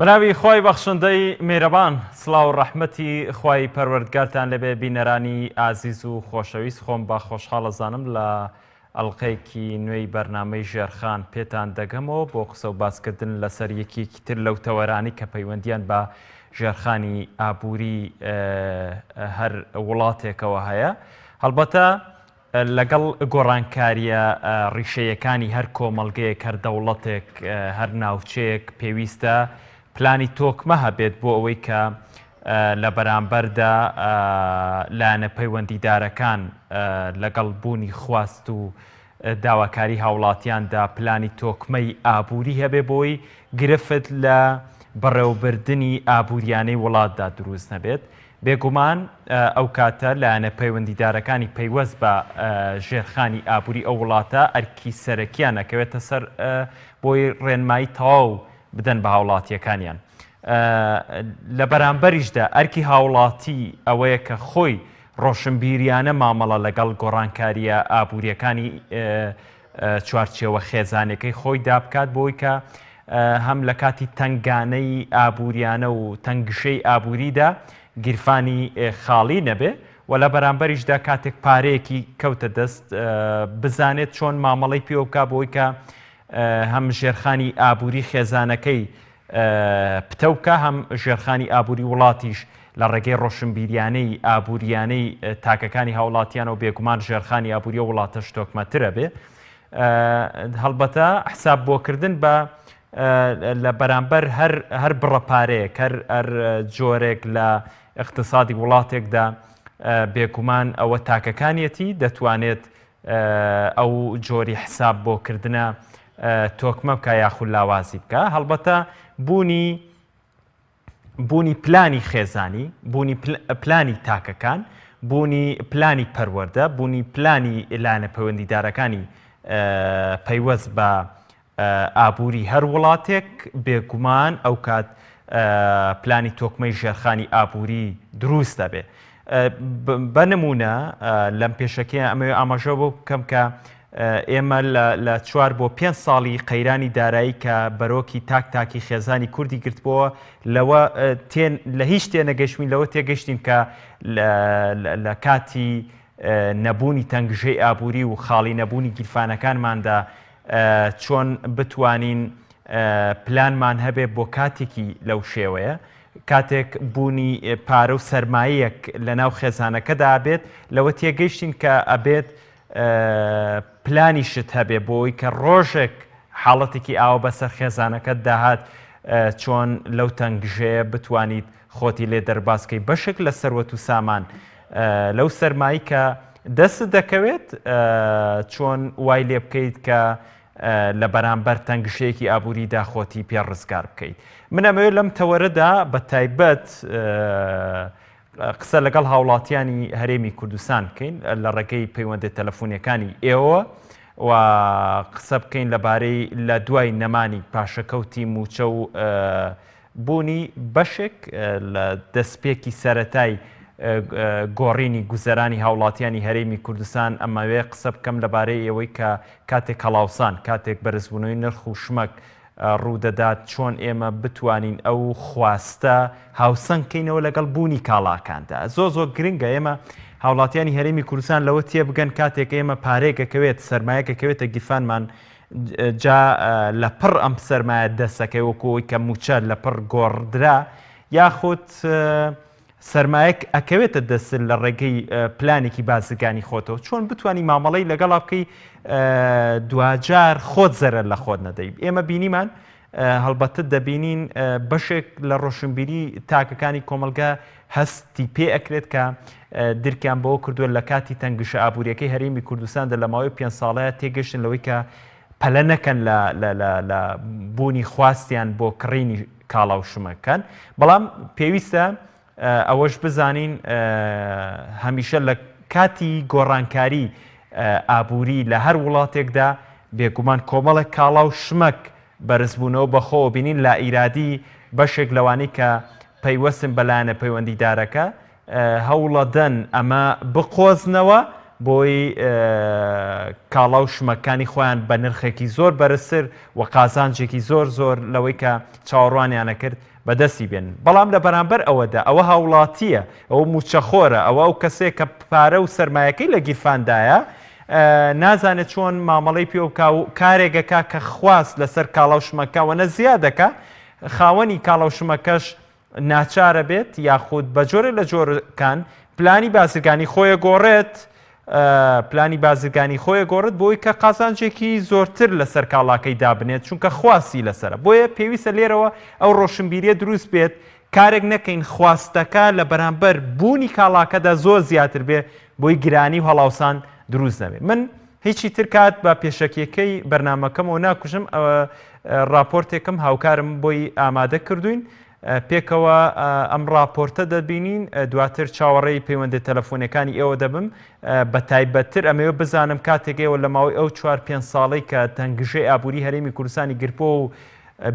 بەناوی خوای بەخشندەی میرەبان سڵاو و ڕەحمەتی خوای پەروەردگارتان لێبێ بینەرانی ئازیز و خۆشەویست خۆم بە خۆشحاڵ ئەزانم لە ئەڵقەیەکی نوێی بەرنامەی ژێرخان پێتان دەگەمەوە بۆ قسە و باسکردن لەسەر یەکێکی تر لەو تەوەرانەی کە پەیوەندیان بە ژێرخانی ئابووری هەر وڵاتێکەوە هەیە هەڵبەتە لەگەڵ گۆڕانکارییە ڕیشەیەکانی هەر کۆمەڵگەیەک، هەر دەوڵەتێک، هەر ناوچەیەک پێویستە پلانی تۆکمە هەبێت بۆ ئەوەی کە لە بەرامبەردا لایەنە پەیوەندیدارەکان لەگەڵ بوونی خواست و داواکاری هاوڵاتیاندا پلانی تۆکمەی ئابووری هەبێ بۆی گرفت لە بەڕێوەبردنی ئابووریانەی وڵاتدا دروست نەبێت. بێگومان ئەو کاتە لایەنە پەیوەندیدارەکانی پەیوەست بە ژێرخانی ئابووری ئەو وڵاتە ئەرکی سەرەکیان ئەکەوێتە سەر بۆی ڕێنمایی تەواو بدەن بە هاوڵاتیەکانیان. لە بەرامبەریشدا ئەرکی هاوڵاتی ئەوەیە کە خۆی ڕۆشنبیریانە مامەڵە لەگەڵ گۆڕانکارییە ئابووریەکانی چوارچێوە خێزانیەکەی خۆیدا بکات بۆی کە هەم لە کاتی تەنگانەی ئابووریانە و تەنگژەی ئابووریدا گیرفانی خاڵی نەبێ و لە بەرامبەریشدا کاتێک پارەیەکی کەوتە دەست بزانێت چۆن مامەڵەی پێوە بکا بۆی کە هەم ژێرخانی ئابووری خێزانەکەی پتەو بکا هەم ژێرخانی ئابووری وڵاتیش لە ڕێگەی ڕۆشنبیریانەی ئابووریانەی تاکەکانی هاوڵاتیانەوە بێگومان ژێرخانی ئابووری ئەو وڵاتەش تۆکمەترە بێ هەڵبەتە حساب بۆکردن بە لە بەرامبەر هەر هەر بڕە پارەیەک هەر هەر جۆرێک لە اقتصادی وڵاتێکدا بێگومان ئەوە تاکەکانیەتی دەتوانێت ئەو جۆری حساب بۆ کردنە تۆکمە بکە یاخود لاوازی بکە هەڵبەتە بوونی بوونی پلانی خێزانی بوونی پلانی تاکەکان بوونی پلانی پەروەردە بوونی پلانی لایەنە پەیوەندیدارەکانی پەیوەست بە ئابووری هەر وڵاتێک، بێگومان ئەوکات پلانی تۆکمەی ژێرخانی ئابووری دروست دەبێ. بە نموونە لەم پێشەکیە ئەمەوێ ئاماژە بۆ بکەم کە ئێمە لە چوار بۆ پێنج ساڵی قەیرانی دارایی کە بەرۆکی تاک تاکی خێزانی کوردی گرتبووە لەوە لە هیچ تێنەگەشتین لەوە تێگەشتین کە لە کاتی نەبوونی تەنگژەی ئابووری و خاڵی نەبوونی گیرفانەکانماندا چۆن بتوانین پلانمان هەبێ بۆ کاتێکی لەو شێوەیە کاتێک بوونی پارە و سەرمایەک لە ناو خێزانەکەدا بێت لەوە تێگەیشتین کە ئەبێت پلانیشت هەبێ بۆی کە ڕۆژێک حاڵەتێکی ئاوە بەسەر خێزانەکەت داهات چۆن لەو تەنگژەیە بتوانیت خۆتی لێ دەربازکەی بەشێک لە سەروەت و سامان لەو سەرمایی کە دەستت دەکەوێت چۆن وای لێ بکەیت کە لە بەرامبەر تەنگژەیەکی ئابووریدا خۆتی پێ ڕزگار بکەیت من ئەمەوێت لەم تەوەرەدا بە تایبەت قسە لەگەڵ هاوڵاتیانی هەرێمی کوردستان بکەین لە ڕێگەی پەیوەندە تەلەفۆنیەکانی ئێوە و قسە بکەین لەبارەی لە دوای نەمانی پاشەکەوتی موچە و بوونی بەشێک لە دەستپێکی سەرەتای گۆڕینی گوزەرانی هاوڵاتیانی هەرێمی کوردستان، ئەمەوێ قسە بکەم لەبارەی ئەوەی کە کاتێک هەڵاوسان، کاتێک بەرزبوونەوەی نرخ و شمەک ڕوودەدات چۆن ئێمە بتوانین ئەو خواستە هاوسەنگ کەینەوە لەگەڵ بوونی کاڵاکاندا. زۆر زۆر گرنگە ئێمە هاوڵاتیانی هەرێمی کوردستان لەوە تێبگەن کاتێک ئێمە پارەیەک ئەکەوێت، سەرمایەک ئەکەوێتە گیرفانمان، جا لە پڕ ئەم سەرمایە دەسەکەی وەکو ئەوەی کە مووچە لە پڕ گۆڕدرا یاخود سەرمایەک ئەکەوێتە دەست لە ڕێگەی پلانێکی بازرگانی خۆتەوە چۆن بتانی مامەڵەی لەگەڵا بکەی دواجار خۆت زەرەر لە خۆت نەدەی ئێمە بینیمان هەڵبەتە دەبینین بەشێک لە ڕۆشنبیری تاکەکانی کۆمەڵگە هەستی پێ ئەکرێت کە درکیان بەوە کردووە لە کاتی تەنگژە ئابووریەکەی هەرێمی کوردستاندا لە ماوەی پێنج ساڵەیە تێگەشتن لەوەی کە پەلە نەکەن لە بوونی خواستیان بۆ کڕینی کاڵا و شمەکان بەڵام پێویستە ئەوەش بزانین هەمیشە لە کاتی گۆڕانکاری ئابووری لە هەر وڵاتێکدا بێگومان کۆمەڵێک کاڵا و شمەک بەرزبوونەوە بەخۆوە بینین لائیرادی بەشێک لەوانەی کە پەیوەستن بە لایەنە پەیوەندیدارەکە هەوڵەدەن ئەمە بقۆزنەوە بۆی کاڵا و شمەکانی خۆیان بە نرخێکی زۆر بەرزتر و قازانجێکی زۆر زۆر لەوەی کە چاوەڕوانیانە کرد. بەدەستی بێنن. بەڵام لە بەرامبەر ئەوەدا ئەوە هاوڵاتییە، ئەوە مووچەخۆرە، ئەوە ئەو کەسەیە کە پارە و سەرمایەکەی لە گیرفاندایە، نازانێت چۆن مامەڵەی پێوە بکا و کارێک ئەکا کە خواست لەسەر کاڵا و شمەکە ئەوەنە زیاد ئەکا، خاوەنی کاڵا و شمەکەش ناچارە بێت یاخود بە جۆرێک لە جۆرەکان پلانی بازرگانی خۆی گۆڕێت پلانی بازرگانی خۆی گۆڕێت بۆی کە قازانجێکی زۆرتر لەسەر کاڵاکەی دابنێت چونکە خواستی لەسەرە بۆیە پێویستە لێرەوە ئەو ڕۆشنبیریە دروست بێت کارێک نەکەین خواستەکە لە بەرامبەر بوونی کاڵاکەدا زۆر زیاتر بێ بۆی گرانی و هەڵاوسان دروست نەبێ من هیچی تر کات بە پێشەکیەکەی بەرنامەکەمەوە ناکوژم ڕاپۆرتێکم هاوکارم بۆی ئامادە کردوین پێکەوە ئەم ڕاپۆرتە دەبینین دواتر چاوەڕێی پەیوەندە تەلەفۆنەکانی ئێوە دەبم بە تایبەتتر ئەمەوێ بزانم کاتێک ئێوە لە ماوەی ئەو چوار پێنج ساڵەی کە تەنگژەی ئابووری هەرێمی کوردستانی گرپۆ و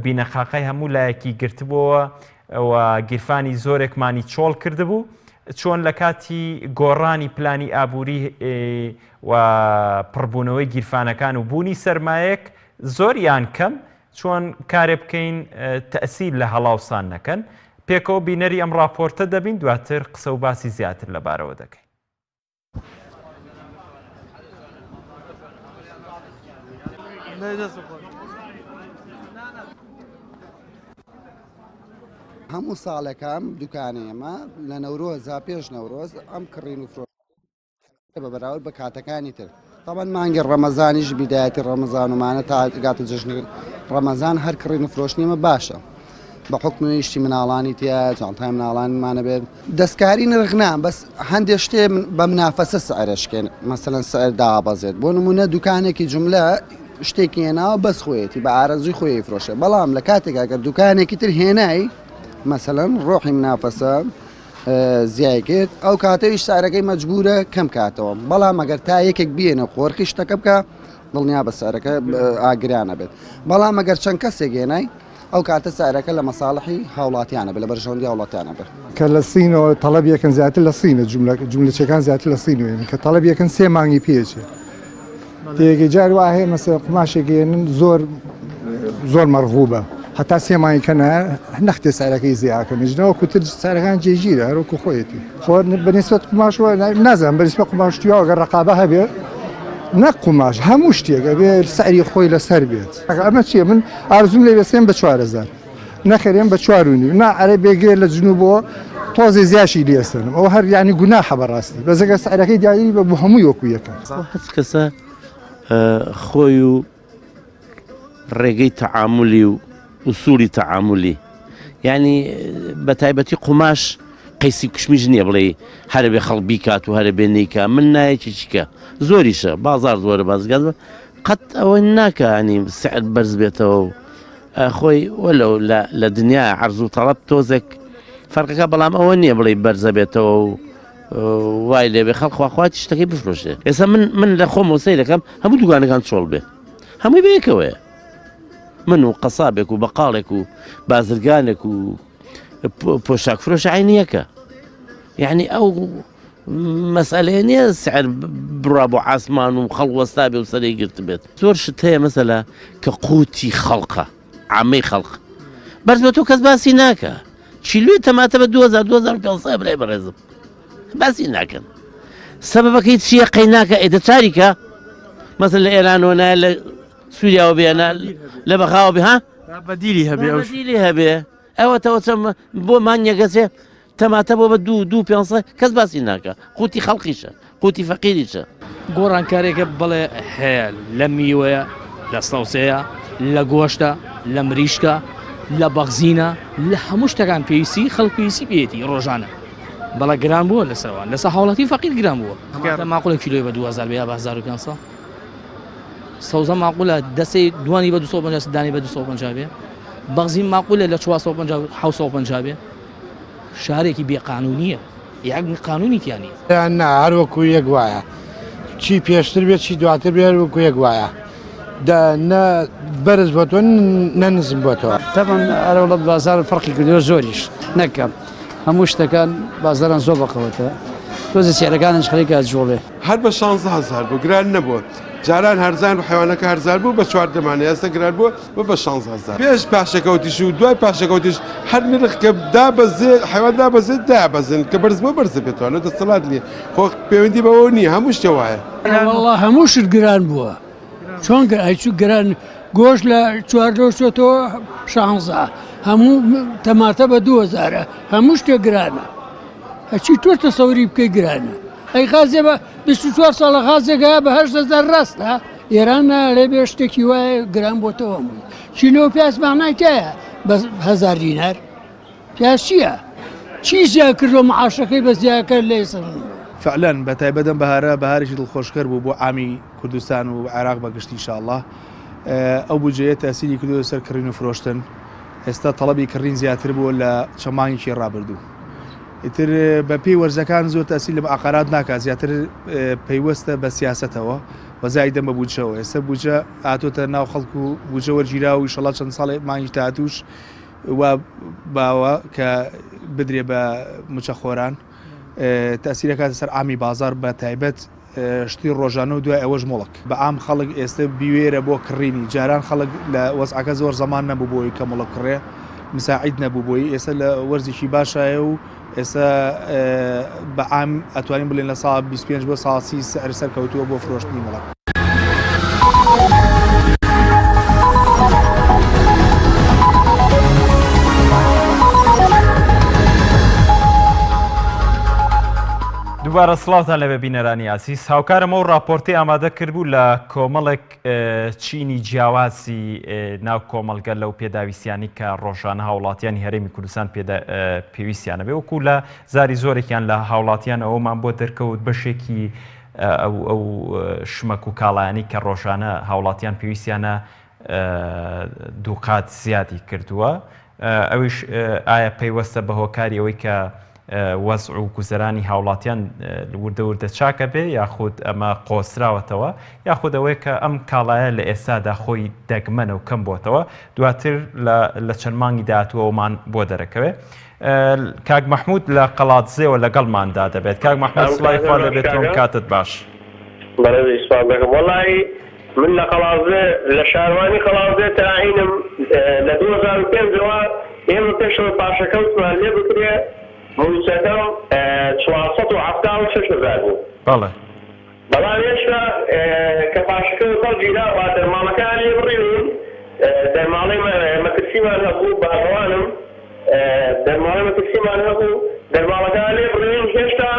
بینەقاقای هەموو لایەکی گرتبووەوە و گیرفانی زۆرێکمانی چۆڵ کردبوو چۆن لە کاتی گۆڕانی پلانی ئابووری و پڕبوونەوەی گیرفانەکان و بوونی سەرمایەک زۆر یان کەم چۆن کارێ بکەین تەئسیر لە هەڵاوسان نەکەن؟ پێکەوە بینەری ئەم ڕاپۆرتە دەبین دواتر قسە و باسی زیاتر لەبارەوە دەکەین. هەموو ساڵێک ئەم دوکانەی ئێمە لە نەورۆزا پێش نەورۆز ئەم کڕین و فرۆشتنە بە بەراورد بە کاتەکانی تر تاوان مانگی ڕەمەزانیش بیدایەتی ڕەمەزان ومانە تا گاتە جەژنی ڕەمەزان هەر کڕین و فرۆشتنی ئێمە باشە بە حکومیشتی مناڵانی تیا جانتای مناڵانمانە بێت دەستکاری نرخ نا بەس هەندێک شتێ بە منافەسە سعرەشکێن مەسەلەن سعر دابەزێت بۆ نمونە دوکانێکی جملە شتێکی هێناوە بەس خۆیەتی بە ئارەزوی خۆی فرۆشێ بەڵام لە کاتێکا گەر دوکانێکی تر هێنای مەسەلەن ڕۆحی منافەسە زیای کرد ئەو کاتەیش سعرەکەی مەجبورە کەم کاتەوە بەڵام ئەگەر تا یەکێک بێنە قۆرخی شتەکە بکە دڵنیا بە سعرەکە ئاگرانە بێت بەڵام ئەگەر چەند کەسێک هێنای ئەو کاتە سعرەکە لە مەساڵحی هاوڵاتیانە بێت لە بەرژەوەندی هاوڵاتیانە بێت. کە لە سینەوە تەڵەب یەکەن زیاتر لە سینە جوملە جوملەچیەکان زیاتر لە سینەوە یەن کە تەڵەب یەکەن سێ مانگی پێچێ تێگەی جار وا هەیە مەسەلەن قوماشێک یەنن زۆر زۆر مەرغوبە هەتا سێ مانگی کە نایە نەختێ سعرەکەی زیاکەن ژنەوە کوتر سعرەکان جێگیرە هەروەکو خۆیەتی خۆ بەنیسبەت قوماشەوە نازانم بەنیسبەت قوماش تیاوە گەر ڕقابە هەبێ نەک قوماش هەموو شتێک ئەبێ سعری خۆی لەسەر بێت ئەمە چییە من ئارزوم لێ بێ سێم بە 4000 نەخێر ئێم بە چوار و نیو نا ئەرێ بێگرێ لە جنوبەوە تۆزێ زیاشی لێ ئەسەنم ئەوە هەر یانی گوناحە بەڕاستی بەس ئەگەر سعرەکەی دیاری بە بۆ هەمووی وەکو یەکە. هەچ کەسە خۆی و ڕێگەی تەعامولی و ئوسولی تەعامولی یعنی بە تایبەتی قوماش قەیسی کوشمیش نییە بڵێ هەرە بێ خەڵک بیکات و هەرە بێ نیکە من نایەکی چیکە زۆریشە بازار زۆرە بازگان قەت ئەوە ناکانی سعر بەرز بێتەوە و خۆی وەلو لە لە دنیا عەرز و تەڵەب تۆزێک فەرقەکە بەڵام ئەوە نییە بڵێ بەرزە بێتەوە و وای لێبێ خەڵک خواخواتی شتەکەی بفرۆشێ ئێستا من من لە خۆم سەیر دەکەم هەموو دوکانەکان چۆڵ بێ هەمووی بەیەکەوەیە من و قەسابێک و بەقاڵێک و بازرگانێک و پۆشاک فرۆش عینیەکە یعنی ئەو مەسئلەیە نییە سعر بڕا بۆ عاسمان و خەڵک وەستا بێ و سەری گرت بێت زۆر شت هەیە مەسەلە کە قوتی خەڵقە عامەی خەڵق بەرز بە تۆ کەس باسی ناکە کیلوێ تەماتە بە 2000 2500 برای بەڕێزم باسی ناکەن سەبەبەکەی چییە قەی ناکە ئێدە چاریکە مەسەل لە ئێرانەوە نایە لە سووریاوە بێنە لە بەغاوە بێ ها بەدیلی هەبێ بەدیلی هەبێ ئەوە تەوە چەم بۆ مانگێکەچێ تەماتە بۆ بە دوو دوو پێ کەس باسی ناکە قوتی خەڵقیشە قوتی فەقیریشە. گۆڕانکاریەکە بەڵێ هەیە لە میوەیە لە سەوزەیە لە گۆشتە لە مریشکە لە بەغزینە لە هەموو شتەکان پێویستی خەڵک پێویستی پێیەتی ڕۆژانە بەڵێ گران بووە لەسەرەوە لەسەر هاوڵاتی فەقیر گران بووە ماقولە کیلۆی بە 2000 بێ یا بە 1500 سەوزە ماقولە دەسەی دوانی بە 250 دانی بە 250 بێ بەغزین ماقولە لە 450 750 بێ شارێکی بێ قانونیە یەک قانونی تیا نیە. نا هەر وەکو یەک وایە چی پێشتر بێت چی دواتر بێت هەر وەکو یەک وایە دە نە بەرز بۆتەوە نە نزم بۆتەوە. تەبعەن ئەرەوڵە بازاڕ فەرقی کردووە زۆریش نەک کەم هەموو شتەکان بازاڕان زۆر بەقەوەتە تۆزێ سعرەکانیش خەریکە ئەجوڵێ. هەر بە شانزە هەزار بوو گران نەبووە. جاران هەرزان بوو حەیوانەکە هەرزان بوو بە 14 مانە ئێستا گران بووە بە بە 16 هەزار. پێش پاشەکەوتیش و دوای پاشەکەوتیش هەر نرخ کە دابەزێ حەیوان دابەزێت دابەزن کە بەرز بووە بەرز دەبێتەوە دەسەڵات نییە خۆ پەیوەندی بەوە نییە هەموو شتێ وایە. وەڵا هەموو شت گران بووە چۆن ئەی چ گران گۆشت لە چواردەوە چۆتەوە شانزە هەموو تەماتە بە دوهزارە هەموو شتێک گرانە هەچی تۆ تەسەوری بکەی گرانە ئەی غازێ بە 24 ساڵە غازێک هەیە بە 8000 ڕاستە ئێران ناڵێ بێ شتێکی وایە گران بۆتەوە هەمووی کیلۆ پیاز مانای تایە بە هزار دینار پیاز چییە؟ چی زیاد کردووە معاشەکەی بە زیاکە لە ئێستا فعلا بە تایبەت ئەم بەهارە بەهارێکی دڵخۆشکەر بوو بۆ عامی کوردستان و عێراق بە گشتی ئینشاءاللە ئەو بودجەیە تەسیری کردووە سەر کڕین و فرۆشتن ئێستا تەڵەبی کڕین زیاتر بووە لە چەند مانگێکی ڕابردوو ئیتر بە پێی وەرزەکان زۆر تەسیر لە عقارات ناکات زیاتر پەیوەستە بە سیاسەتەوە و زایدە بە بودجەوە ئێستا بودجە هاتۆتە ناو خەڵک و بودجە وەرگیرا و ئیشەڵا چەند ساڵێ مانگی داهاتووش وا باوە کە بدرێ بە موچەخۆران تەسیرەکاتە سەر عامی بازار بە تایبەت شتی ڕۆژانە و دوای ئەوەش موڵک. بە عام خەڵک ئێستە بیوێرە بۆ کڕینی، جاران خەڵک لە وەزعەکە زۆر زەمان نەبوو بۆی کە موڵک کڕێ، مساعید نەبوو بۆی، ئێستە لە وەرزێکی باشایە و ئێستە بە عام ئەتوانین بڵێین لە سا 25 بۆ سا 30 سعر سەرکەوتووە بۆ فرۆشتنی موڵک. دووبارە سڵاوتان لەبێ بینەرانی ئازیز هاوکارم ئەو راپۆرتی ئامادە کردبوو لە کۆمەڵێک چینی جیاوازی ناو کۆمەڵگە لەو پێداویستیانی کە ڕۆژانە هاوڵاتیانی هەرێمی کوردستان پێویستیانە بێ وەکو لە زاری زۆرێکیان لە هاوڵاتیان ئەومان بۆ دەرکەوت بەشێکی ئەو شمەک و کاڵایانی کە ڕۆژانە هاوڵاتیان پێویستیانە دووقات زیادی کردووە ئەویش ئایا پەیوەستە بە هۆکاری ئەوەی کە وەزع و گوزەرانی هاوڵاتیان وردە وردە چاکە بێ یاخود ئەمە قۆسراوەتەوە یاخود ئەوەیە کە ئەم کاڵایە لە ئێستادا خۆی دەگمەنە و کەم بۆتەوە دواتر لە چەند مانگی داهاتووەمان بۆ دەرەکەوێ. کاک مەحمود لە قەڵادزێوە لەگەڵماندا دەبێت کاک مەحمود سڵای خوا لێبێت تۆم کاتت باش. بەڕێزی سوپاس دەکەم وەڵایی من لە قەڵادزێ لە شاروانی قەڵادزێ تاعینم لە 2005 ەوە ئێمە پێشەوە پاشەکەوتمان لێ بکرێ مووچەکەم 476 هەزار بوو. بەڵێ. بەڵام هێشتا کە پاشەکەوت هەڵگیرا با دەرماڵەکەیان لێ بڕیوین دەرماڵەی مەترسیمان هەبوو باغەوانم دەرماڵەی مەترسیمان هەبوو دەرماڵەکەیان لێ بڕیوین هێشتا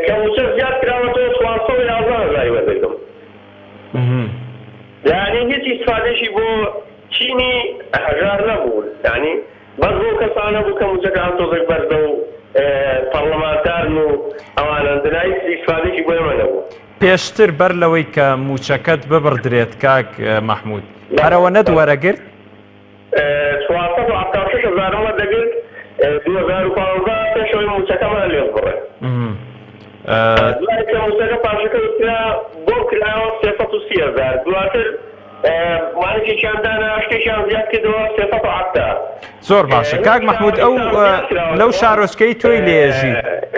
کە مووچە زیاد کراوەتەوە 411 هەزاری وەردەگرم یانی هیچ ئیسفادەیەکی بۆ چینی هەژار نەبوو یانی بەس بۆ کەسانە بوو کە مووچەکەیان تۆزێک بەرزە و پەڕلەمانتارن و ئەوانەن دەنا هیچ ئیسفادەیەکی بۆ ئێمە نەبوو. پێشتر بەر لەوەی کە مووچەکەت ببڕدرێت کاک مەحموود هەر ئەوەنەت وەرەگرت؟ 476 هەزارم وەردەگرت 2015 پێش ئەوەی مووچەکەمان لێ ببڕێ. دوای کە مووچەکە پاشەکەوت کرا بۆم کرایەوە 330 هەزار دواتر مانگێکیان دانا شتێکیان زیاد کردەوە 370. زۆر باشە کاک مەحمود ئەو لەو شارۆچکەی تۆی لێژی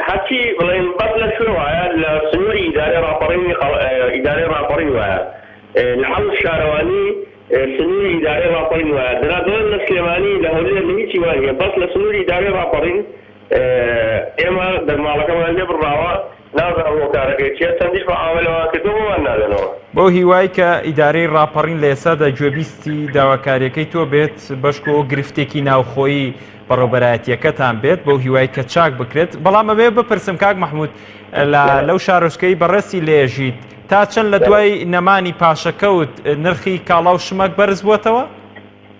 هەرچی بڵێن بەس لە کوێ وایە لە سنووری ئیدارەی ڕاپەڕینی ئیدارەی ڕاپەڕین وایە لە حەوت شارەوانی سنووری ئیدارەی ڕاپەڕین وایە دەنا دەڵێن لە سلێمانی لە هەولێر لە هیچی وا نییە بەس لە سنووری ئیدارەی ڕاپەڕین ئێمە دەرماڵەکەمان لێ بڕاوە نازانم هۆکارەکەی چیە چەندیش معامەلەمان کردوە بۆمان نادەنەوە. بەو هیوای کە ئیدارەی ڕاپەڕین لە ئێستادا گوێبیستی داواکاریەکەی تۆ بێت بەشکۆ گرفتێکی ناوخۆیی بەڕێوبەرایەتیەکەتان بێت بەو هیوای کە چاک بکرێت بەڵام ئەوێ بپرسم کاک مەحمود لە لەو شارۆچکەی بەڕێزتی لێژیت تا چەند لە دوای نەمانی پاشەکەوت نرخی کاڵا و شمەک بەرز بووەتەوە؟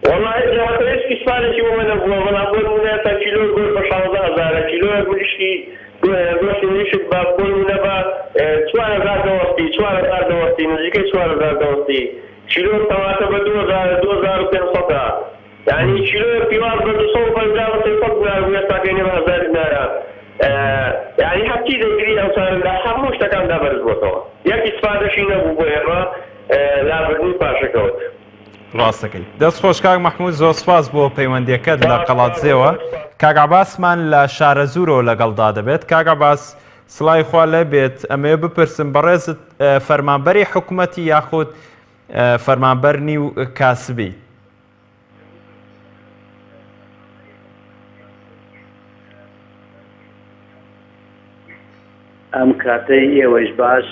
وەڵاهی جەوادە هیچ ئیسپانێکی بۆ من نەبووە بەڵام بۆ نموونە ئێستا کیلۆی گۆشت بە 16 هەزارە کیلۆیەک مریشکی گۆشتی مریشک بە بۆ نموونە بە 4000 دەوەستی 4000 دەوەستی نزیکەی 4000 دەوەستی کیلۆ تەماتە بە 2000 2500 یعنی کیلۆیەک پیواز بە 250 بە 300 دینار بوو ئێستا گەینە بە 1000 دینارە یعنی هەرچی دەگری ئەو سارە لە هەموو شتەکاندا بەرز بۆتەوە یەک ئیسفادەشی نەبوو بۆ ئێمە لابردنی پاشەکەوت. ڕاستەکەی. دەست خۆش کاک مەحمود زۆر سپاس بۆ پەیوەندیەکەت لە قەڵادزێوە. کاک عەباسمان لە شارەزوورەوە لەگەڵدا دەبێت. کاک عەباس. سڵاوی خوا لێ بێت ئەمەوێ بپرسم بەڕێزت فەرمانبەری حکومەتی یاخود فەرمانبەر نی و کاسبی؟ ئەم کاتەی ئێوەیش باش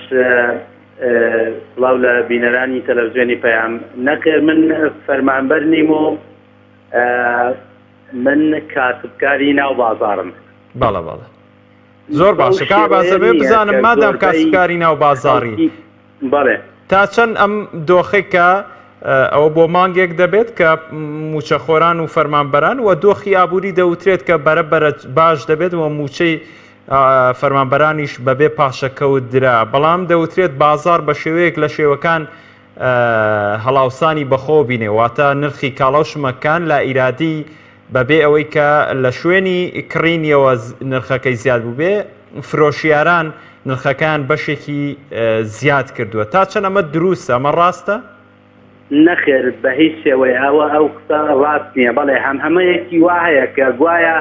سڵاو لە بینەرانی تەلەڤزیۆنی پەیام نەخێر من فەرمانبەر نیم و من کاسبکاری ناو بازارم بەڵێ بەڵێ زۆر باشە کا بازەبێ بزانم مادام کاسبکاری ناو بازاری بەڵێ. تا چەند ئەم دۆخەی کە ئەوە بۆ مانگێک دەبێت کە مووچەخۆران و فەرمانبەران و دۆخی ئابووری دەوترێت کە بەرە بەرە باش دەبێت و مووچەی فەرمانبەرانیش بەبێ پاشەکەوت درا بەڵام دەوترێت بازار بە شێوەیەک لە شێوەکان هەڵاوسانی بەخۆ بینێ واتە نرخی کاڵا و شمەکان لە ئیرادی بەبێ ئەوەی کە لە شوێنی کڕینیەوە نرخەکەی زیاد بووبێ فرۆشیاران نرخەکەیان بەشێکی زیاد کردووە تا چەند ئەمە دروستە ئەمە ڕاستە؟ نەخێر بە هیچ شێوەیە ئەوە ئەو قسە ڕاست نییە بەڵێ هەم هەمەیەکی وا هەیە کە گوایە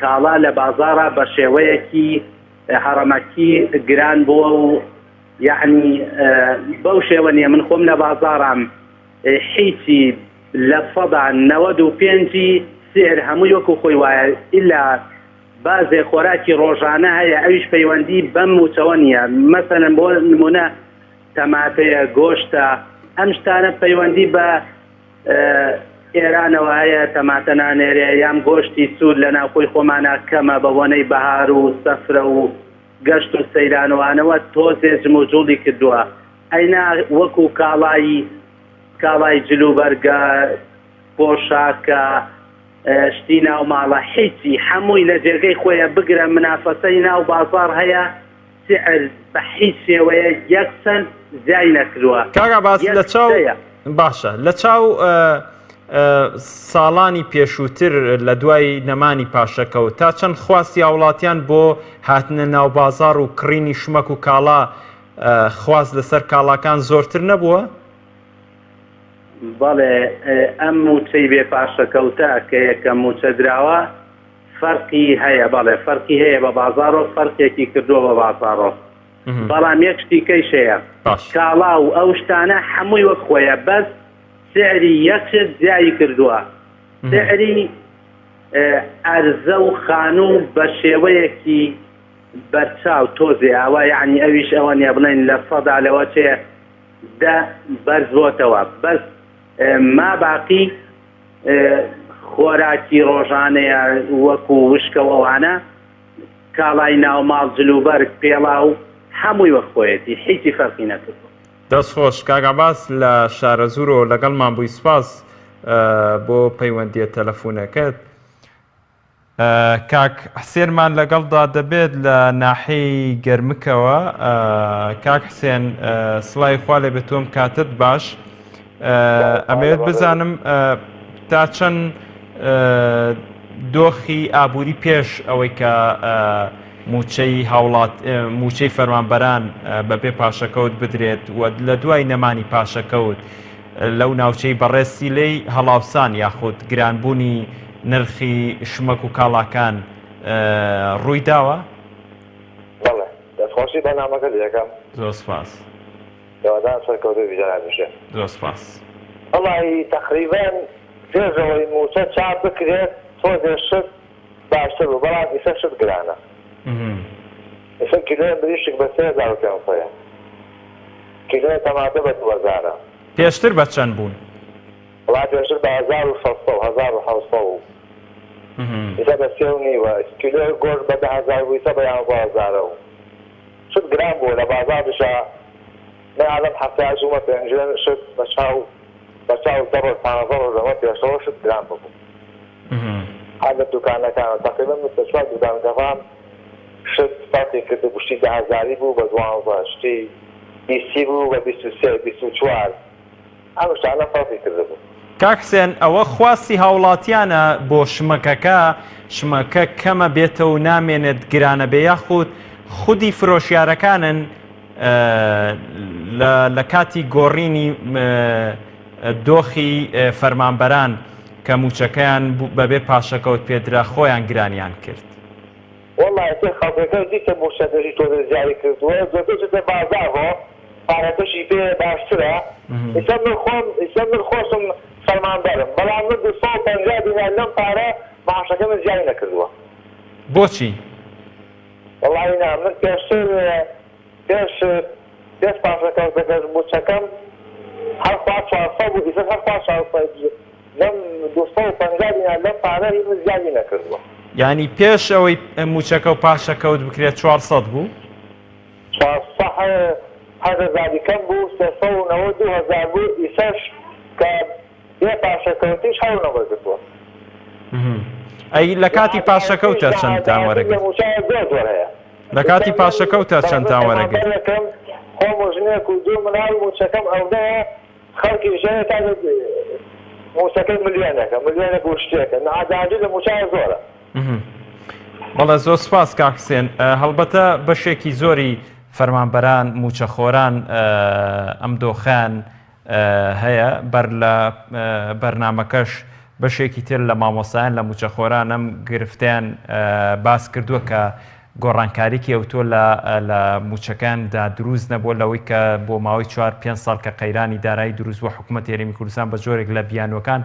کاڵا لە بازاڕا بە شێوەیەکی هەڕەمەکی گران بووە و یعنی بەو شێوە نییە من خۆم لە بازاڕام هیچی 95% ی سعر هەمووی وەکو خۆی وایە ئیلا بازێ خۆراکی ڕۆژانە هەیە ئەویش پەیوەندی بەم موچەوە نییە مەسەلەن بۆ نمونە تەماتەیە گۆشتە ئەم شتانە پەیوەندی بە ئێرانەوە هەیە تەماتە نانێرێ یان گۆشتی سوور لە ناوخۆی خۆمانە کەمە بە بۆنەی بەهار و سەفرە و گەشت و سەیرانوانەوە تۆزێ جموجوڵی کردووە ئەینا وەکو کاڵایی کاڵای جلوبەرگە پۆشاکە شتی ناو ماڵە حیچی حەمووی لە جێگەی خۆیە بگرە منافەسەی ناو بازاڕ هەیە سعر بە حیچ شێوەیەک یەک سەنت زیای نەکروە کاک عەباس یەک لە چاو شتەیە. باشە لە چاو ساڵانی پێشووتر لە دوای نەمانی پاشەکەوت تا چەند خواستی هاوڵاتیان بۆ هاتنە ناو بازاڕ و کڕینی شمەک و کاڵا خواست لەسەر کاڵاکان زۆرتر نەبووە؟ بەڵێ ئەم مووچەی بێ پاشەکەوتە کە یەکەم مووچە دراوە فەرقی هەیە بەڵێ فەرقی هەیە بە بازاڕۆ فەرقێکی کردووە بە بازاڕۆ بەڵام یەک شتی کەیش هەیە کاڵا و ئەو شتانە حەمووی وەک خۆیە بەس سعری یەک شت زیایی کردووە سعری ئەرزە و خانوو بە شێوەیەکی بەرچاو تۆزێ ئاوا یعنی ئەویش ئەوە نیە بڵێن لە سەدا لەوە چێ دە بەرز بۆتەوە بەس ما باقی خۆراکی ڕۆژانەیە وەکو وشکە و ئەوانە کاڵای ناوماڵ جلوبەرگ پێڵاو هەمووی وەک خۆیەتی هیچی فەرقی نەکردووە. دەست خۆش کاک عەباس لە شارەزوورەوە لەگەڵمان بووی سوپاس بۆ پەیوەندیە تەلەفونەکەت. کاک حسێنمان لەگەڵدا دەبێت لە ناحیەی گەرمکەوە کاک حسێن سڵاوی خوا لێ بێت تۆم کاتت باش ئەمەوێت بزانم تا چەند دۆخی ئابووری پێش ئەوەی کە موچەی هاوڵات موچەی فەرمانبەران بەبێ پاشەکەوت بدرێت و لە دوای نەمانی پاشەکەوت لەو ناوچەی بەڕێزتی لێی هەڵاوسان یاخود گرانبوونی نرخی شمەک و کاڵاکان ڕووی داوە؟ بەڵێ دەستخۆشی بەرنامەکەت دەکەم. زۆر سوپاس. هیوادارم سەرکەوتوو بی جەنابی شێخ. زۆر سوپاس. وەڵاهی تەقریبەن پێش ئەوەی مووچە چاپ بکرێت تۆزێ شت باشتر بوو بەڵام ئیسە شت گرانە ئیسە کیلۆیە مریشک بە 3500 کیلۆیە تەماتە بە دوو هەزارە. پێشتر بە چەند بوون؟ وەڵا پێشتر بە 1600 و 1700 و ئیسە بە سێ و نیوە کیلۆیە گۆشت بە 10 هەزار بوو ئیسە بە یانزە هەزارە و شت گران بووە لە بازاڕیشا من ئا لەم هەفتەیە چوومە پێنجوێن شت بە چاو بە چاو دە ڕۆژ پانزە ڕۆژ لەمە پێشەوە شت گران ببوو هەر لە دوکانەکانە تەقریبەن من سێ چوار دوکان گەڕام شت فەرقی کردبوو شتی دە هەزاری بوو بە دوانزە شتی بیستی بوو بە 23 24 ئەم شتانە فەرقی کردبوو. کاک حسێن ئەوە خواستی هاوڵاتیانە بۆ شمەکەکە، شمەکە کەمە بێتەوە و نامێنێت گرانە بێ یاخود خودی فرۆشیارەکانن لە کاتی گۆڕینی دۆخی فەرمانبەران کە موچەکەیان بەبێ پاشەکەوت پێدرا خۆیان گرانیان کرد؟ وەڵا ئیتر خەڵکەکەش دیتە موچەکەشی تۆزێ زیادی کردووە زۆرتر چێتە بازاڕۆ پارەکەشی پێ باشترە ئیسە من خۆم ئیسە من خۆشم فەرمانبەرم بەڵام من 250 دینار لەم پارە معاشەکەی من زیادی نەکردووە. بۆچی؟ وەڵایی نا من پێشتر پێش پێش پاشەکەوتەکەش موچەکەم هەر خوا 400 بوو ئیسەش هەر خوا 400 لەم 250 دینار لەم پارە هی من زیادی نەکردووە. یانی پێش ئەوەی موچەکە و پاشەکەوت بکرێت 400 بوو؟ 400 هەر هەزاری کەم بوو 392 هەزار بوو ئیسەش کە بێ پاشەکەوتیش هەر ئەو نەوەگرتووە. ئەی لە کاتی پاشەکەوتە چەندتان وەرەگرت؟ موچە زۆر زۆر هەیە. لە کاتی پاشەکەوتە چەندتان وەرەگرت؟ فەرمانبەرێکم خۆم و ژنێک و دوو مناڵ موچەکەم ئەوەیە خەڵکی ژێرە تا موچەکەی ملیۆنێکە ملیۆنێک و شتێکە نەعادالی لە موچە زۆرە. بەڵێ زۆر سپاس کاک حسێن هەڵبەتە بەشێکی زۆری فەرمانبەران موچەخۆران ئەم دۆخیان هەیە بەر لە بەرنامەکەش بەشێکی تر لە مامۆستایان لە موچەخۆران ئەم گرفتیان باس کردووە کە گۆڕانکاریکی ئەوتۆ لە لە موچەکاندا دروست نەبووە لەوەی کە بۆ ماوەی چوار پێنج ساڵ کە قەیرانی دارایی دروست بووە حکوومەت هەرێمی کوردستان بە جۆرێک لە بیانوەکان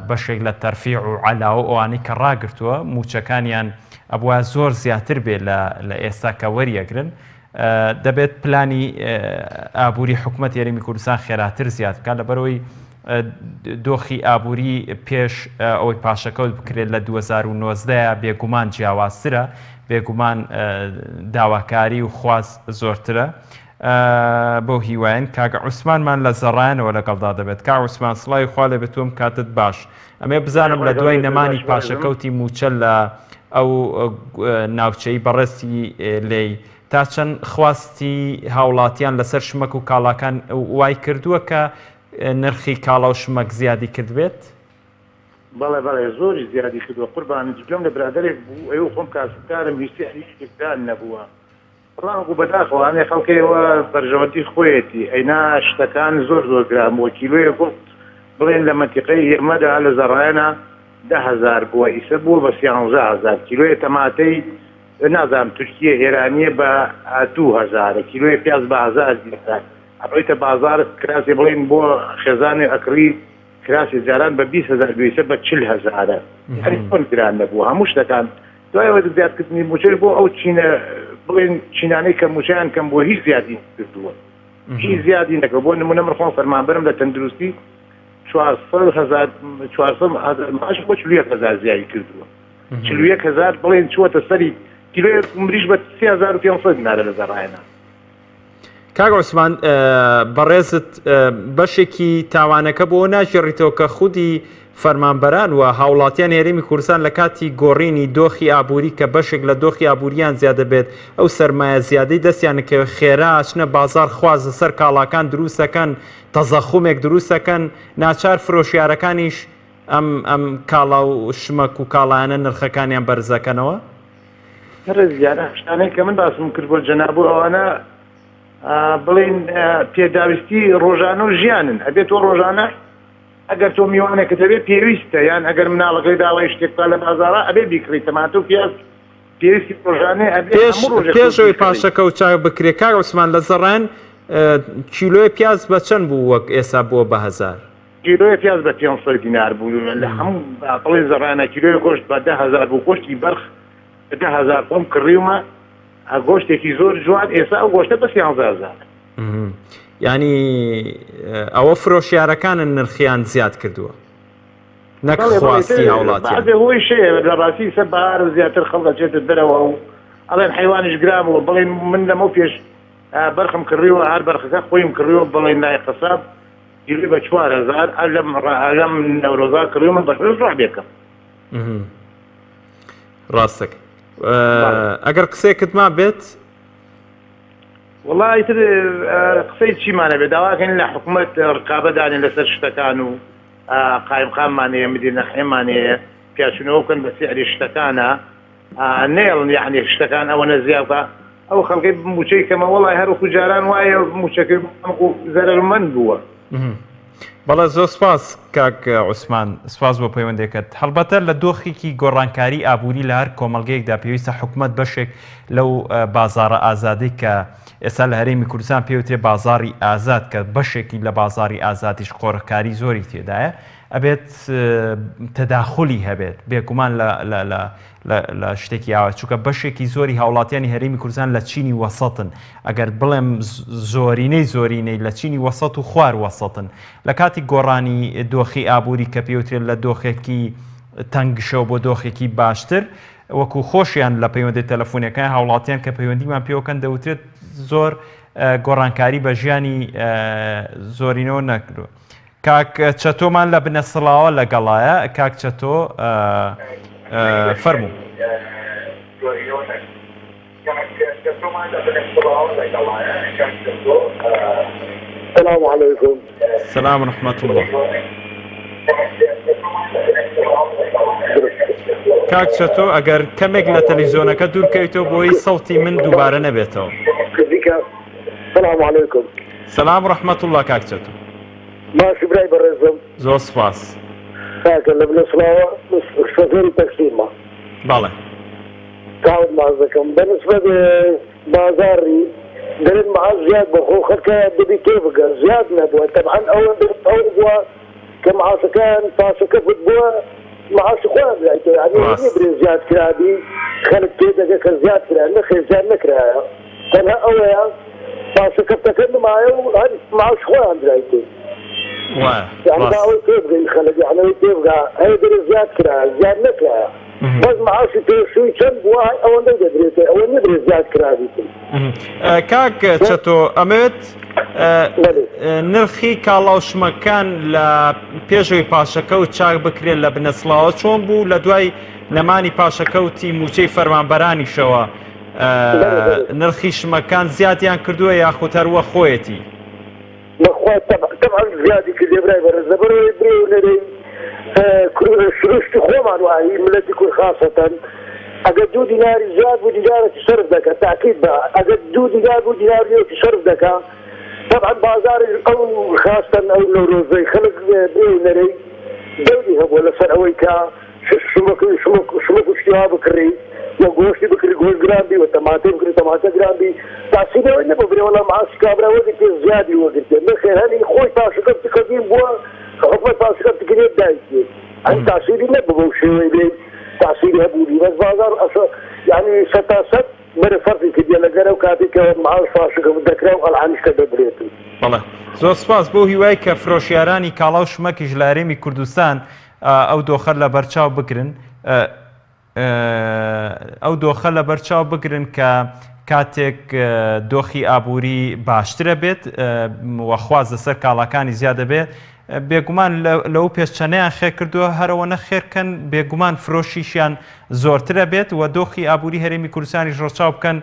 بەشێک لە تەرفیع و عەلاوە ئەوانەی کە ڕاگرتووە موچەکانیان ئەبوایە زۆر زیاتر بێ لە ئێستا کە وەریەگرن دەبێت پلانی ئابووری حکومەت هەرێمی کوردستان خێراتر زیاد بکات لەبەرەوەی دۆخی ئابووری پێش ئەوەی پاشەکەوت بکرێت لە 2009 بێگومان جیاوازترە بێگومان داواکاری و خواست زۆرترە بەو هیوایەن کاک عوسمانمان لە زەڕایەنەوە لەگەڵدا دەبێت کاک عوسمان سڵاوی خوا لێ بێت تۆم کاتت باش ئەمێ بزانم لە دوای نەمانی پاشەکەوتی مووچە لە ئەو ناوچەی بەڕێزتی لێی تا چەند خواستی هاوڵاتیان لەسەر شمەک و کاڵاکان وای کردووە کە نرخی کاڵا و شمەک زیادی کردبێت؟ بەڵێ بەڵێ زۆری زیادی کردووە قوربانت گوێم لە برادەرێک بوو ئەیوو خۆم کاسبکارم هیچ سعری شتێک نەبووە بەڵام وەکو بەداخەوە هەنێ خەڵک ئێوە بەرژەوەندی خۆیەتی ئەینا شتەکان زۆر زۆر گران بووە کیلۆیەک گوڵ بڵێن لە مەنتیقەی ئێمەدا لە زەڕایەنە 10000 بووە ئیسە بووە بە 13000 کیلۆیە تەماتەی نازانم تورکیە ئێرانیە بە 2000 کیلۆیە پیاز بە 1000 دینارە ئەڕۆیتە بازار کراسێ بڵێن بۆ خێزانێ ئەکڕی کراسی جاران بە 20 هەزار بوو ئیسە بە 40 هەزارە یانی چۆن گران نەبوو هەموو شتەکان دوای ئەوە زیادکردنی مووچەش بۆ ئەو چینە بڵێن چینانەی کە مووچەیان کەم بووە هیچ زیادی کردووە هیچ زیادی نەکە بۆ نمونە من خۆم فەرمانبەرم لە تەندروستی 400 هەزار 400 هەزار معاش بۆ 41 هەزار زیادی کردووە 41 هەزار بڵێن چووەتە سەری کیلۆیەک مریش بە 3500 دینارە لە زەڕایەنە کاک عوسمان بەڕێزت بەشێکی تاوانەکە بۆ ناگێڕیتەوە کە خودی فەرمانبەران و هاوڵاتیان هەرێمی کوردستان لە کاتی گۆڕینی دۆخی ئابووری کە بەشێک لە دۆخی ئابووریان زیاد دەبێت ئەو سەرمایە زیادەی دەستیان کەوێت خێرا ئەچنە بازار خواز لەسەر کاڵاکان دروستەکەن تەزەخومێک دروستەکەن ناچار فرۆشیارەکانیش ئەم ئەم کاڵا و شمەک و کاڵایانە نرخەکانیان بەرزەکەنەوە؟ بەڕێز گیان ئەم شتانەی کە من باسم کرد بۆ جەناب و ئەوانە بڵێن پێداویستی ڕۆژانە و ژیانن ئەبێت تۆ ڕۆژانە ئەگەر تۆ میوانێکت هەبێ پێویستە یان ئەگەر مناڵەکەی داوای شتێک بکات لە بازاڕا ئەبێ بیکڕی تەماتە و پیاز پێویستی ڕۆژانەیە ئەبێ پێش هەموو ڕۆژێک پێش تۆ ئەوەی بیکڕی. پاشەکەوت چاک بکرێ کاک عوسمان لە زەڕایەن کیلۆیە پیاز بە چەند بوو وەک ئێستا بووە بە هەزار؟ کیلۆیە پیاز بە 500 دینار بوو لە هەموو بڵێ زەڕانە کیلۆیە گۆشت بە 10000 بوو گۆشتی بەرخ بە 10000 خۆم کڕیومە گۆشتێکی زۆر جوان ئێستا ئەو گۆشتە بە 13000 ینی ئەوە فرۆشیارەکانن نرخیان زیاد کردووە نەک خواستی هاوڵاتیان هۆی شەیە لە ڕاستی سەر بەهار و زیاتر خەڵک دەچێتە دەرەوە و ئەڵێن حیوانیش گران بووە بڵێن من لەمە پێش بەرخم کڕیوە هەر بەرخەکە خۆیم کڕیوە بڵێن لای قەساب کیلۆی بە 4000 لەم لەم نەورۆزا کڕیومە بە شەش ڕابێکم ڕاستەکە ئەگەر قسەیەکت ما بێت وڵی تر قسەی چیمانە بێ داواکەین لە حکوومەت ڕقابە دانێن لەسەر شتەکان و قایمقاممان هەیە مدیر نەحێمان هەیە پیاچوونەوە بکەن بە سعری شتەکانە نێڵن یعنی شتەکان ئەوەنە زیاد بکە ئەو خەڵکی موچەی کەمە وڵی هەر وەکو جاران وایە موچەکەی زەرەرمەند بووە. بەڵێ زۆر سپاس کاک عوسمان سپاس بۆ پەیوەندەکەت هەڵبەتە لە دۆخێکی گۆڕانکاری ئابووری لە هەر کۆمەڵگەیەکدا پێویستە حکومەت بەشێک لەو بازاڕە ئازادەی کە ئێستا لە هەرێمی کوردستان پێوترێ بازاڕی ئازاد کە بەشێکی لە بازاڕی ئازادیش قۆرخکاری زۆری تێدایە ئەبێت تەداخلی هەبێت بێگومان لە لە لە لە شتێکی ئاوا چونکە بەشێکی زۆری هاوڵاتیانی هەرێمی کوردستان لە چینی وەسەتن ئەگەر بڵێم زۆرینەی زۆرینەی لە چینی وەسەت و خوار وەسەتن لە کاتی گۆڕانی دۆخی ئابووری کە پێوترێت لە دۆخێکی تەنگشەوە بۆ دۆخێکی باشتر وەکو خۆشیان لە پەیوەندی تەلەفۆنەکان هاوڵاتیان کە پەیوەندیمان پێوەکەن دەوترێت زۆر گۆڕانکاری بە ژیانی زۆرینەوە نەکردووە. کاک چەتۆمان لە بنەسڵاوە لەگەڵایە کاک چەتۆ فەرموو. سلام علیکم. سلام رحمت اللە. کاک چەتۆ ئەگەر کەمێک لە تەلەڤیزیۆنەکە دوورکەویتەوە بۆی سەوتی من دووبارە نەبێتەوە. سلام علیکم. سلام رحمت اللە کاک چەتۆ. باشی برای بەڕێزم. زۆر سپاس. کاکە لە بنەسڵاوە شۆفێری تەکسیمە. بەڵێ. چاوت ماچ دەکەم بە نسبەت بازاڕی دەرێن معاش زیاد بۆ خۆ خەلکە دەبی تێ بگە زیاد نەبووە تەبعەن ئەوە ئەو بووە کە معاشەکەیان پاشەکەفت بووە معاشی خۆیان درایتەوە یانی ئەوە نیە ڕاست. برێ زیاد کرابی خەلک تێ دەگە کە زیاد کرا نەخێر زیاد نەکرایە تەنها ئەوەیە پاشەکەفتەکە نمایە و هەر معاش خۆیان درایتێ وایە یانی با ڕاست. ئەوەی تێ بگەین خەلک یانی ئەوەی تێ بگا هەیە دەرێ زیاد کرایە زیاد نەکرایە بەس معاشی پێشووی چەند بووە هەر ئەوەندەی دەدرێتێ ئەوە نیە برێ زیاد کرابیتن. کاک چەتۆ ئەمەوێت نرخی کاڵا و شمەکان لە پێشەوەی پاشەکەوت چاک بکرێت لە بنەسڵاوە چۆن بوو لە دوای نەمانی پاشەکەوتی موچەی فەرمانبەرانیشەوە نرخی شمەکان زیادیان کردووە یاخود هەروە خۆیەتی؟ بەخوا تەبعەن زیادی کردیە برای بەڕێز لەبەرئەوەی برێ و نەرێی سروشتی خۆمان وایی ملەتی کورد خاسەتەن ئەگەر دوو دیناری زیاد بوو دینارێکی سەرف دەکا تاکید بە ئەگەر دوو دینار بوو دینار نوێکی سەرف دەکا تەبعەن بازاری ئەو خاستەن ئەو نەورۆزەی خەلک برێ و نەرێی دەوری هەبووە لەسەر ئەوەی کە شمەک شمەک شمەک و شتی وا بکڕی و گۆشتی بکڕی گۆشت گران بی و تەماتەی بکڕی تەماتە گران بی تاسیری ئەوەی نەبوو برێ وەڵا معاشی کابرا وەرگرتێ زیادی وەگرتێ نەخێر هەر خۆی پاشەکەوتی قەدیم بووە حکومەت پاشەکەوتی کردێ دایتێ هەر تاسیری نەبوو بەو شێوەی بێ تاسیری هەبووبی بەس بازاڕ ئەسە یعنی سەتا سەد بەرە فەرقی کردیە لەگەر ئەو کاتەی کە معاش پاشەکەوت دەکرا و ئەلعانیش کە دەدرێت. بەڵێ زۆر سپاس بەو هیوای کە فرۆشیارانی کاڵا و شمەکیش لە هەرێمی کوردستان ئەو دۆخە لەبەرچاو بگرن ئەو دۆخە لەبەرچاو بگرن کە کاتێک دۆخی ئابووری باشترە بێت و خواز لەسەر کاڵاکانی زیاد دەبێت بێگومان لەو پێش چەنەیان خێر کردووە هەرەوە نەخێرکەن بێگومان فرۆشیشیان زۆرترە بێت و دۆخی ئابووری هەرێمی کوردستانیش ڕەچاو بکەن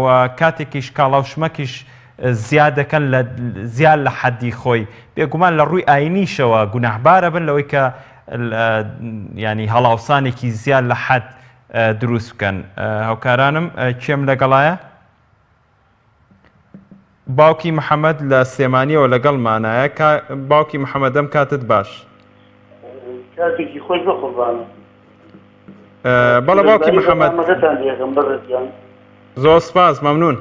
و کاتێکیش کاڵا و شمەکیش زیاد دەکەن لە زیاد لە حەدی خۆی بێگومان لە ڕووی ئاینیشەوە گوناهبارە بن لەوەی کە ینی هەڵاوسانێکی زیاد لە حەد دروست بکەن هاوکارانم کێم لەگەڵایە باوکی محەممەد لە سلێمانیەوە لەگەڵمانایە باوکی محەممەدەم کاتت باش کاتێکی خۆش بە قوربانم بەڵە باوکی محەممەد زۆر سپاس مەمنون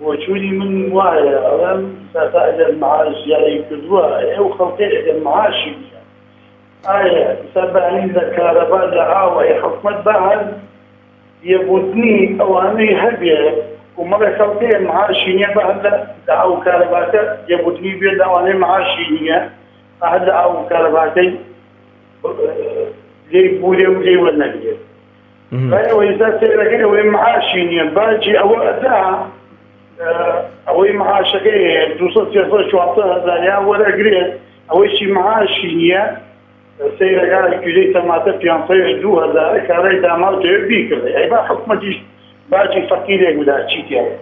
بۆچوونی من وایە ئەڵێم ساتا ئەگەر معاش زیادی کردووە ئەو خەڵکەی ئەگەر معاشی نییە ئایا ئێستا بەهین لە کارەبا لە ئاو ئەی حکومەت با هەر لێبوردنی ئەوانەی هەبێ کۆمەڵێ خەڵک هەیە معاشی نییە با هەر لە ئاو و کارەباکە لێبوردنی بێت لە ئەوانەی معاشی نییە با هەر لە ئاو و کارەباکەی لێی بورێ و لێی وەرنەگرێت بای ئەوەی ئێستا سەیرەکەی ئەوەی معاشی نییە باجی ئەوە ئەدا ئەوەی معاشەکەی هەیە 200 300 400 هەزار یا وەرەگرێت ئەوەیشی معاشی نییە سەیرەکە کیلۆی تەماتە 500 2000 کارای داماو دەوێت بیکڕێ ئەی با حکومەتیش باجی فەقیرێک بدا چی تیایە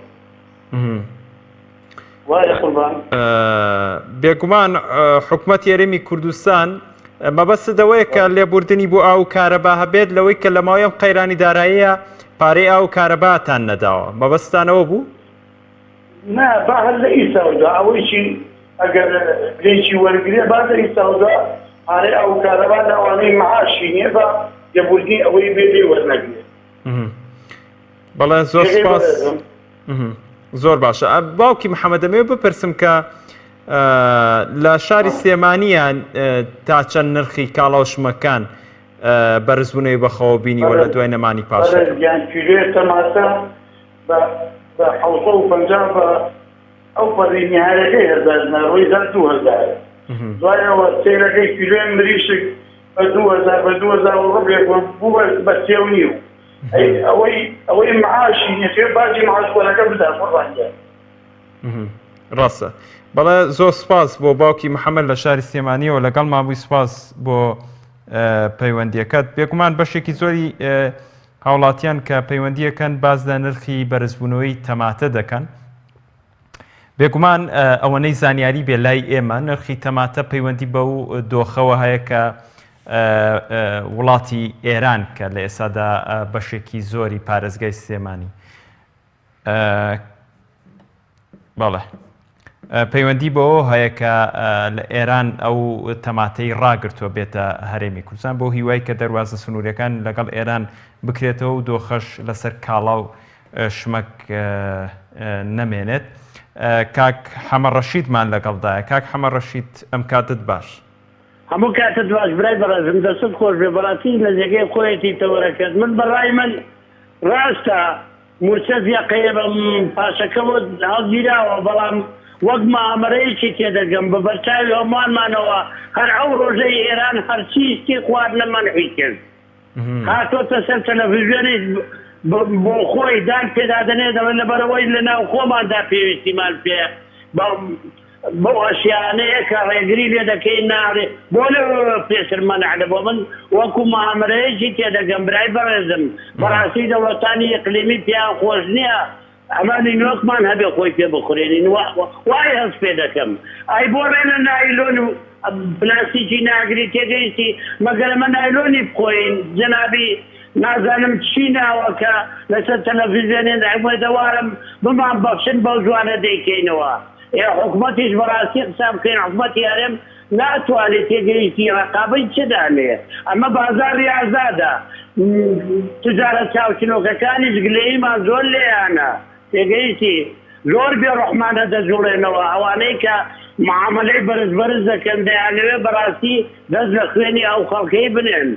وایە قوربان. بێگومان حکومەتی هەرێمی کوردستان مەبەستت ئەوەیە کە لێبوردنی بۆ ئاو و کارەبا هەبێت لەوەی کە لە ماوەی ئەم قەیرانی داراییە پارەی ئاو و کارەباتان نەداوە مەبەستتان ئەوە بوو؟ نا با هەر لە ئیساودا ئەوەیشی ئەگەر لێکی وەرگرێ با لە ئیساودا پارەی ئاو و کارەبا لە ئەوانەی معاشی نییە با لێبوردنی ئەوەی بێ لێی وەرنەگرێ. بەڵێ زۆر سپاس زۆر باشە باوکی محەممەد دەمەوێت بپرسم کە لە شاری سلێمانیان تا چەند نرخی کاڵا و شمەکان بەرزبوونەوەی بەخەوە بینیوە لە دوای نەمانی پاش تەماتە بە 750 بە ئەو پەڕی نهایەکەی هەزار ناڕۆی زار 2000 دوایەوە سێرەکەی کیلۆی مریشک بە 2000 بە 2000 و ڕبێک بوو بە سێ و نیو ئەوەی ئەوەی معاشی نیە باجی معاش خۆرەکە بدا قوربان گیان. ڕاستە بەڵێ زۆر سپاس بۆ باوکی محەممەد لە شاری سلێمانیەوە لەگەڵ مابووی سپاس بۆ پەیوەندیەکەت بێگومان بەشێکی زۆری هاوڵاتیان کە پەیوەندیەکەن باز لە نرخی بەرزبوونەوەی تەماتە دەکەن بێگومان ئەوەنەی زانیاری بێ لای ئێمە نرخی تەماتە پەیوەندی بەو دۆخەوە هەیە کە وڵاتی ئێران کە لە ئێستادا بەشێکی زۆری پارێزگای سلێمانی بەڵێ پەیوەندی بەوە هەیە کە لە ئێران ئەو تەماتەی ڕاگرتووە بێتە هەرێمی کوردستان بۆ هیوای کە دەواازە سنوورەکان لەگەڵ ئێران بکرێتەوە و دۆخەش لەسەر کاڵا و شمەک نەمێنێت. کاک حەمە ڕەشیدمان لەگەڵدایە. کاک حەمە ڕەشید ئەم کاتت باش. هەموو کاتت باش برای بەڕێزم دەستت خۆش بێ بەڕاستی لە جێگەی خۆیەتی تەوەرەکەت من بەڕای من ڕاستە موچە زیقەیە بە پاشەکەوت هەڵگیراوە بەڵام وەک مامەرەیەکی تێدەگەم بە بەرچاوی هەمووانمانەوە هەر ئەو ڕۆژەی ئێران هەرچی شتی خواردنە مەنعی کرد هاتۆتە سەر تەلەفزیۆنیش بۆ خۆی دان پێدا دەنێ دەڵێ لەبەرئەوەی لە ناو خۆماندا پێویستیمان پێ بەو ئەشیانەیە کە ڕێگری لێ دەکەین ناڕێ بۆ لەوێوە پێشتر مەنع دەبوو من وەکو مامرەیەکی تێدەگەم برای بەڕێزم بەڕاستی دەوڵەتانی ئیقلیمی پێیان خۆش نییە ئەمە نینۆکمان هەبێ خۆی پێ بخورێنین وای هەست پێ دەکەم ئەی بۆ ڕێ لە نایلۆن و پلاستیکی ناگری تێگەیشتی مەگەر ئەمە نایلۆنی بخۆین جەنابی نازانم چی ناوە کە لەسەر تەلەفیزیۆنێن ئومێدەوارم بمان بەخشن بەو زوانە دەیکەینەوە ئێ حکومەتیش بەڕاستی قسە بکەین حکومەتی هەرێم ناتوانێت تێگەیشتی ڕەقابەی چ دانێ ئەمە بازاڕی ئازادە تجارە چاوچنۆکەکانیش گلەییمان زۆر لێیانە تێگەیشتی زۆر بێ ڕوحمانە دەجوڵێنەوە ئەوانەی کە معامەلەی بەرز بەرز دەکەن دەیانەوێت بەڕاستی دەست لە خوێنی ئەو خەڵکەی بنێن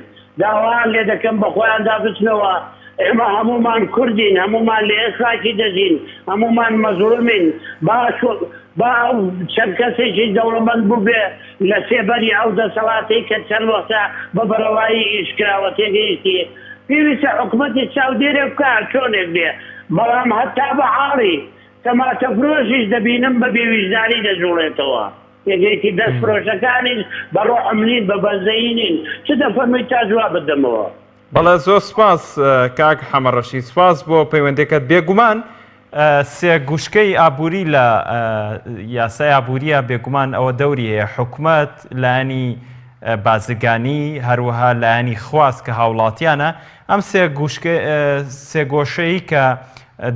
داوایان لێ دەکەم بەخۆیاندا بچنەوە ئێمە هەموومان کوردین هەموومان لە یەک خاکی دەژین هەموومان مەزڵومین با با ئەو چەند کەسێکی دەوڵەمەند بووبێ لە سێبەری ئەو دەسەڵاتەی کە چەند وەختە بە بەرەڵایی ئیش کراوە تێگەیشتی پێویستە حکومەتی چاودێرێ بکا هەرچۆنێک بێ بەڵام هەتا بە عاڕی تەماتە فرۆشیش دەبینم بە بێویژدانی دەجوڵێتەوە تێگەیشتی دەست فرۆشەکانیش بە ڕۆحم نین بە بەزەیی نین چ دەفەرمووی تا جوابت دەمەوە. بەڵێ زۆر سوپاس کاک حەمە ڕەشید سوپاس بۆ پەیوەندەکەت بێگومان سێ گوشکەی ئابووری لە یاسای ئابووریە بێگومان ئەوە دەوری هەیە حکومەت لایەنی بازرگانی هەروەها لایەنی خواست کە هاوڵاتیانە ئەم سێ گۆشەی کە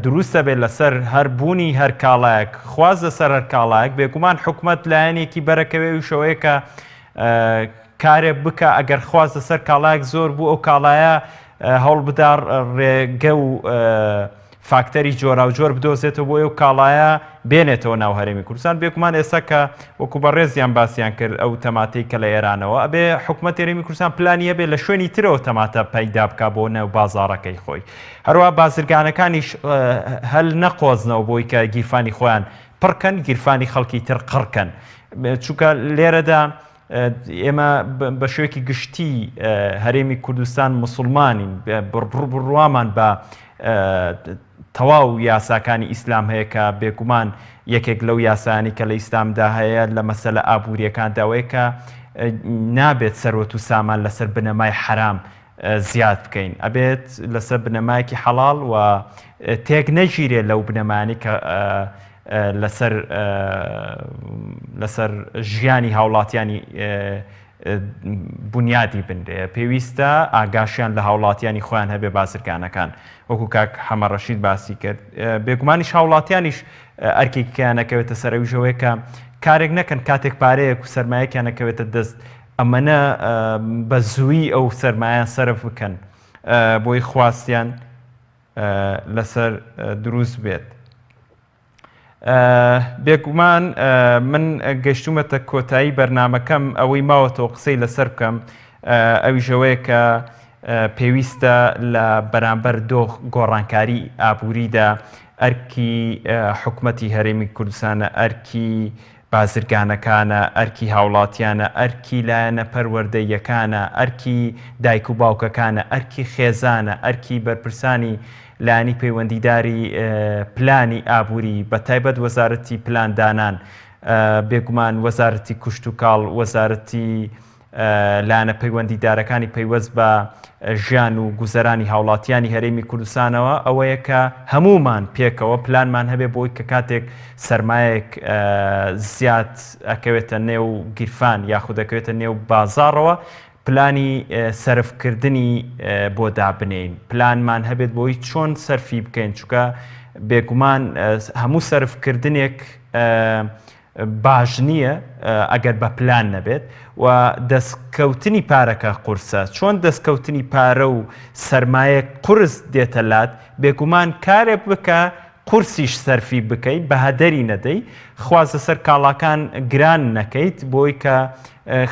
دروست دەبێت لەسەر هەر بوونی هەر کاڵایەک خواست لەسەر هەر کاڵایەک بێگومان حکومەت لایەنێکی بەرەکەوێ و شەوەیە کە کارێک بکە ئەگەر خواست لەسەر کاڵایەک زۆر بوو ئەو کاڵایە هەوڵ بدا ڕێگە و فاکتەری جۆراوجۆر بدۆزێتەوە بۆ ئەو کاڵایە بێنێتەوە ناو هەرێمی کوردستان بێگومان ئێستا کە وەکو بەڕێزیان باسیان کرد ئەو تەماتەی کە لە ئێرانەوە ئەبێ حکومەت هەرێمی کوردستان پلانی هەبێ لە شوێنی ترەوە تەماتە پەیدا بکا بۆ ناو بازاڕەکەی خۆی هەروە بازرگانەکانیش هەل نەقۆزنەوە بۆی کە گیرفانی خۆیان پڕکەن گیرفانی خەڵکی تر قڕکەن چونکە لێرەدا ئێمە بە شێوەیەکی گشتی هەرێمی کوردستان مسلمانین بڕوامان بە تەواو یاساکانی ئیسلام هەیە کە بێگومان یەکێک لەو یاسانی کە لە ئیسلامدا هەیە لە مەسەلە ئابووریەکانداوەیە کە نابێت سەروەت و سامان لەسەر بنەمای حەرام زیاد بکەین ئەبێت لەسەر بنەمایەکی حەڵاڵ و تێک نەگیرێت لەو بنەمایانی کە لەسەر لەسەر ژیانی هاوڵاتیانی. بونیادی بنرێ پێویستە ئاگاشیان لە هاوڵاتیانی خۆیان هەبێ بازرگانەکان وەکو کاک حەمەڕەشید باسی کرد بێگومانیش هاوڵاتیانیش ئەرکێکیان ئەکەوێتە سەر ئەویش ئەوەیە کە کارێک نەکەن کاتێک پارەیەک و سەرمایەکیان ئەکەوێتە دەست ئەمەنە بە زووی ئەو سەرمایان سەرف بکەن بۆی خواستیان لەسەر دروست بێت. بێگومان من گەشتومەتە کۆتایی بەرنمەکەم ئەوەی ماوەتەوە قسەی لەسەر بکەم ئەویش ئەوەیە کە پێویستە لە بەرامبەر دۆخ گۆڕانکاری ئابووریدا ئەرکی حکومەتی هەرێمی کوردستانە ئەرکی بازرگانەکانە، ئەرکی هاوڵاتیانە، ئەرکی لایەنە پەروەردەییەکانە، ئەرکی دایک و باوکەکانە، ئەرکی خێزانە، ئەرکی بەرپرسانی لایەنی پەیوەندیداری پلانی ئابووری بەتایبەت وەزارەتی پلاندانان، بێگومان وەزارەتی کوشتوکاڵ، وەزارەتی لایەنە پەیوەندیدارەکانی پەیوەست بە ژیان و گوزەرانی هاوڵاتیانی هەرێمی کوردستانەوە ئەوەیە کە هەموومان پێکەوە پلانمان هەبێ بۆی کە کاتێک سەرمایەک زیاد ئەکەوێتە نێو گیرفان یاخود دەکەوێتە نێو بازاڕەوە پلانی سەرفکردنی بۆ دابنێین پلانمان هەبێت بۆی چۆن سەرفی بکەین چونکە بێگومان هەموو سەرفکردنێک باش نییە ئەگەر بە پلان نەبێت و دەستکەوتنی پارەکە قورسە چۆن دەستکەوتنی پارە و سەرمایە قورس دێتە لات بێگومان کارێک بکە قورسیش سەرفی بکەی بە هەدەری نەدەی خواز لەسەر کاڵاکان گران نەکەیت بۆی کە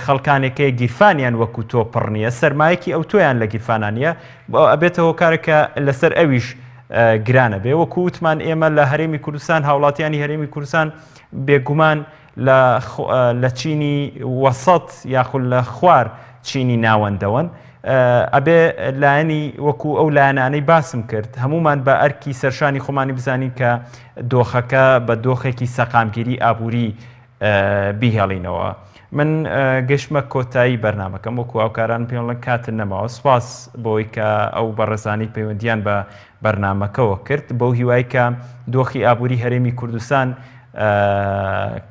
خەڵکانێک هەیە گیرفانیان وەکو تۆ پڕ نییە سەرمایەکی ئەو تۆیان لە گیرفانا نییە ئەبێتە هۆکارێک کە لەسەر ئەویش گرانە بێ وەکو وتمان ئێمە لە هەرێمی کوردستان هاوڵاتیانی هەرێمی کوردستان بێگومان لە چینی وەسەت یاخود لە خوار چینی ناوەندەوەن ئەبێ لایەنی وەکو ئەو لایەنانەی باسم کرد هەمومان بە ئەرکی سەرشانی خۆمانی بزانین کە دۆخەکە بە دۆخێکی سەقامگیری ئابووری بیهێڵینەوە. من گەشتمە کۆتایی بەرنامەکەم وەکو هاوکاران پێم بڵێن کاتت نەماوە سوپاس بۆی کە ئەو بەڕێزانی پەیوەندیان بە بەرنامەکەوە کرد بەو هیوای کە دۆخی ئابووری هەرێمی کوردستان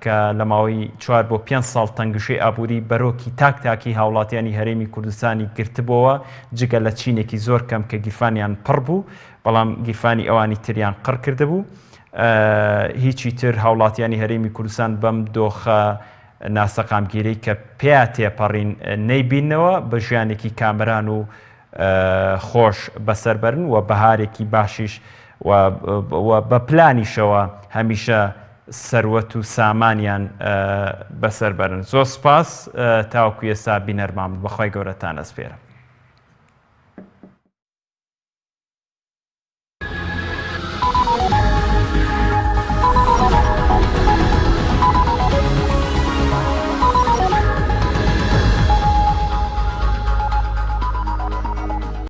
کە لە ماوەی چوار بۆ پێنج ساڵ تەنگژەی ئابووری بەرۆکی تاک تاکی هاوڵاتیانی هەرێمی کوردستانی گرتبۆوە جگە لە چینێکی زۆر کەم کە گیرفانیان پڕ بوو بەڵام گیرفانی ئەوانی تریان قڕ کردبوو هیچی تر هاوڵاتیانی هەرێمی کوردستان بەم دۆخە ناسەقامگیرەی کە پێیا تێپەڕین نەیبیننەوە بە ژیانێکی کامەران و خۆش بەسەر بەرن و بەهارێکی باشیش و بە پلانیشەوە هەمیشە سەروەت و سامانیان بەسەر بەرن. زۆر سپاس تاوەکو ئێستا بینەرمان بوون. بەخوای گەورەتان ئەسپێرم.